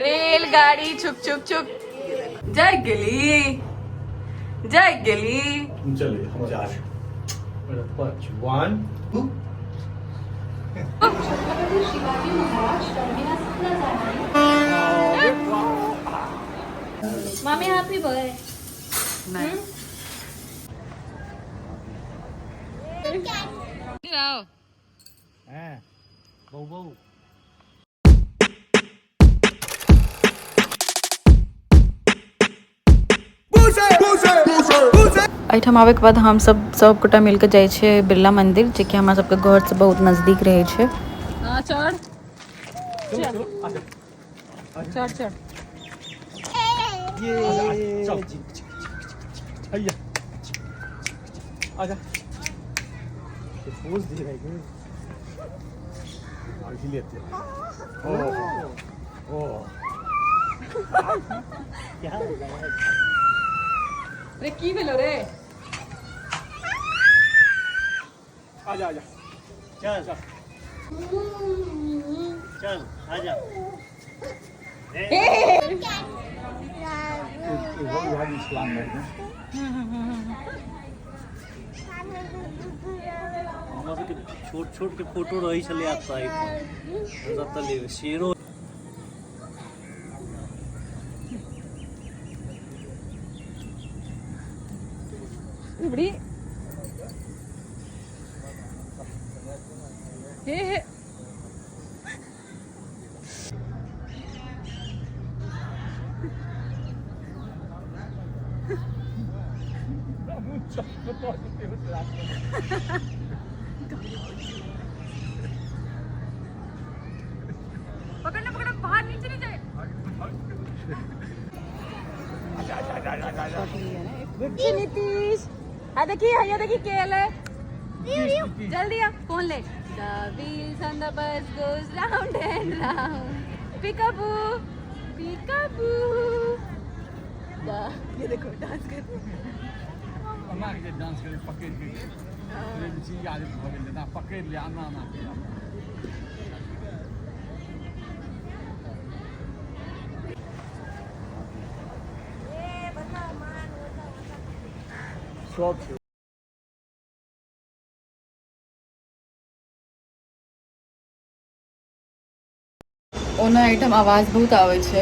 रेलगाड़ी छुक छुक छुक। जाग गेली, जाग गेली। चलिए हम जा रहे हैं। पाँच, वन, टू। छत्रपती शिवाजी महाराज टर्मिनसला जाणारी मामी हैप्पी बर्थडे। नहीं। आओ। हाँ, बहु बहु। एहिठाम आबैके बाद हम सब सब गोटा मिलके जाइ छियै बिरला मंदिर, जेकि हमरा सबके घरसँ बहुत नजदीक रहै छै। हाँ, चढ़ चढ़ चढ़। चल भैया, आजा। फोर्स दे रहा है, आगे लेते हैं। ओ ओ। रे, की भेलो रे? आजा आजा, चल चल चल आजा। इस्लाम में हमरा सबके छोट छोट के फोटो रहै छलै आब तऽ एहिपर हमसब तऽ लेबै शेरो। बड़ी हे हे। पकड़ना, पकड़ो, बाहर नीचे नहीं जाए। नीतीश, आ देखिए, हैया देखी केल है। जल्दी आ, फोन ले। The wheels on the bus goes round and round. Peekaboo, peekaboo. The ये देखो, डांस कर। हमरा के डांस करे पकड़ के जी याद भऽ गेल ना, पकड़ ले आना आना के। सब छै। ओना एहिठाम आवाज बहुत आबै छै,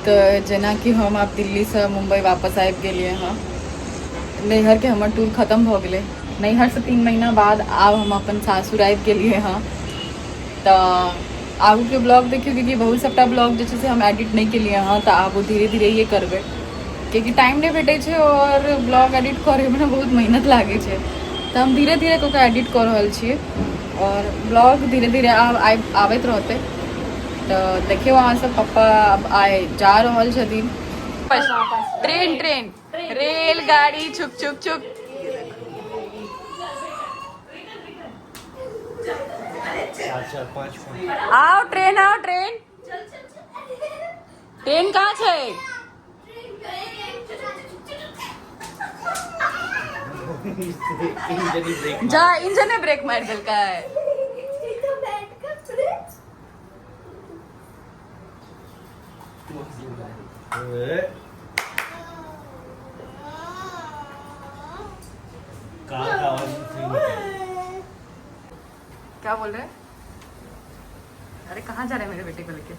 तऽ जेनाकि हम आब दिल्लीसँ मुम्बई वापस आबि गेलियै हँ। नैहरके हमर टूर खतम भऽ गेलै। नैहरसँ 3 महीना बाद आब हम अपन सासुर आबि गेलियै हँ। तऽ आगूके ब्लॉग देखियौ, कियाकि बहुत सबटा ब्लॉग जे छै से हम एडिट नहि केलियै हँ, तऽ आब ओ धीरे धीरे ये करबै, कियाकि टाइम नहि भेटै छै आओर ब्लॉग एडिट करैमे ने बहुत मेहनत लागै छै। तऽ हम धीरे धीरे कऽ कऽ एडिट कऽ रहल छियै आओर ब्लॉग धीरे धीरे आब आबैत रहतै। तऽ देखियौ अहाँ सब, पप्पा आब आइ जा रहल छथिन। ट्रेन, ट्रेन, रेलगाड़ी छुक छुक छुक। चार चार पाँच पाँच। आओ ट्रेन, आओ ट्रेन। ट्रेन कहाँ छै? इंजन ही ब्रेक। जा, इंजने ब्रेक मारि देलकै। कार का आवाज नहीं निकल। क्या बोल रहे हैं? अरे, कहाँ जा रहे हैं मेरे बेटे को लेके?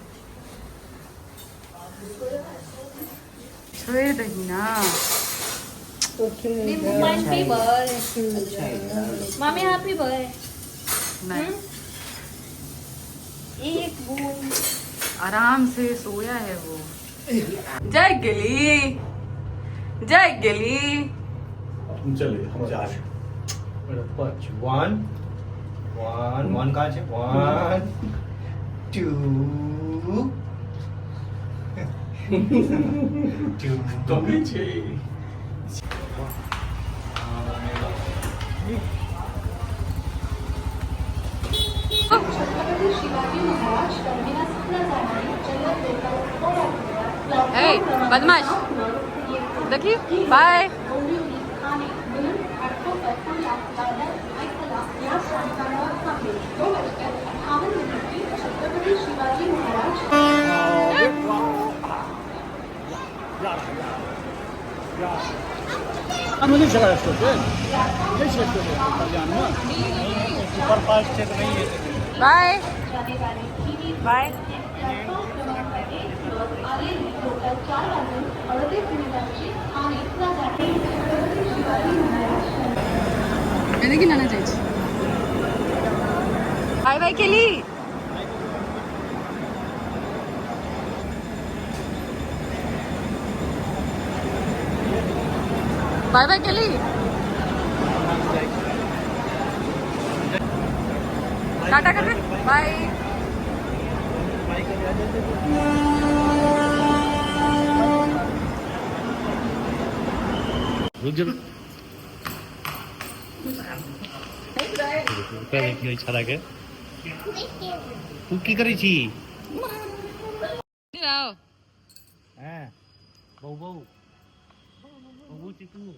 छोड़ दही ना। नींबू पानी पीबै मामी, हैप्पी बर्थडे। नहीं। एक बूंद। आराम से सोया है वो। जय गेली, जय गेली। चलिए हम जा रहे हैं। पाँच, वन, वन, वन कहाँ છે? One, two, two. कमी छै। छत्रपती शिवाजी महाराज टर्मिनसला जाणारी जलद लोकल ए बदमाश, देखिए, बाय। बोरिवली, ठाणे, मुलुंड, घाटकोपर, कुर्ला, दादर, भायखला या स्थानकांवर थांबेल। 2:58 की छत्रपती शिवाजी महाराज नहि छलै स्टॉपेज, नहि छै स्टॉपेज कल्याणमे। सुपर फास्ट छै तऽ नहि हेतै। बाय बाय। देखी नाना जाइ छी। बाय बाय केली। बाय बाय केली। टाटा कर दे। बाय। रुक जा, ओकरा देखियौ, ई छौड़ा के। तू की करै छी? आओ। हैं बौ बौ बौ चिकू।